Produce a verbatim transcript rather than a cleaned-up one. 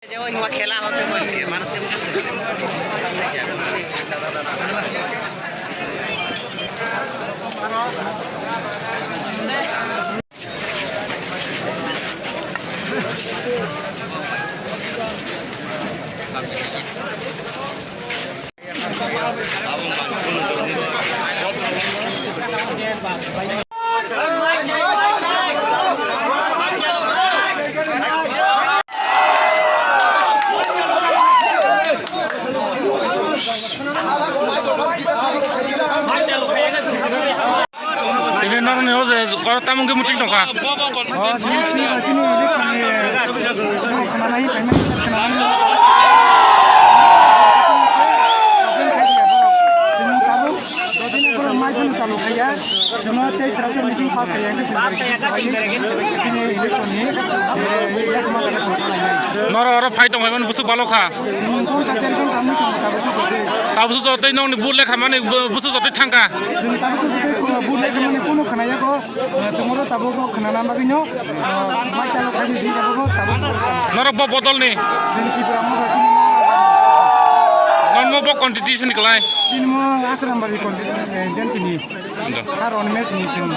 যে ওই খেলা হতে বলছে, মানুষকে Tini norokni o je koro tamung khe muchung tongkha. O, chini, chini, chini election ni borok khwnanai, payment khwnanai. Chini tabuk dodin borok mai phano chalu khaiya. Chini tei sra tei meeting pass khaiya, chini election ni, eh, yakma khe chwng khlainai. Norok oro phai tong phaimani bwswk balo kha. Chini wngkha ter kong kami tong tabuk sujotwi. Tabuk sujotwi nokni vote lekha mani bwswk jotwi thangkha. Chini tabuk sujotwi vote lekha mani kunu khwnaya kho. Chwngno tabuk kho khwnana bagwino, ah, mai chalo khaidi di tabuk kho tabuk. Norok bo bodol ni? Chini Tipra Motha chini mo. Non mo bo constitution ni klai? Chini mo Asrambari constitution, eh, den chini. Sir Animesh ni chini.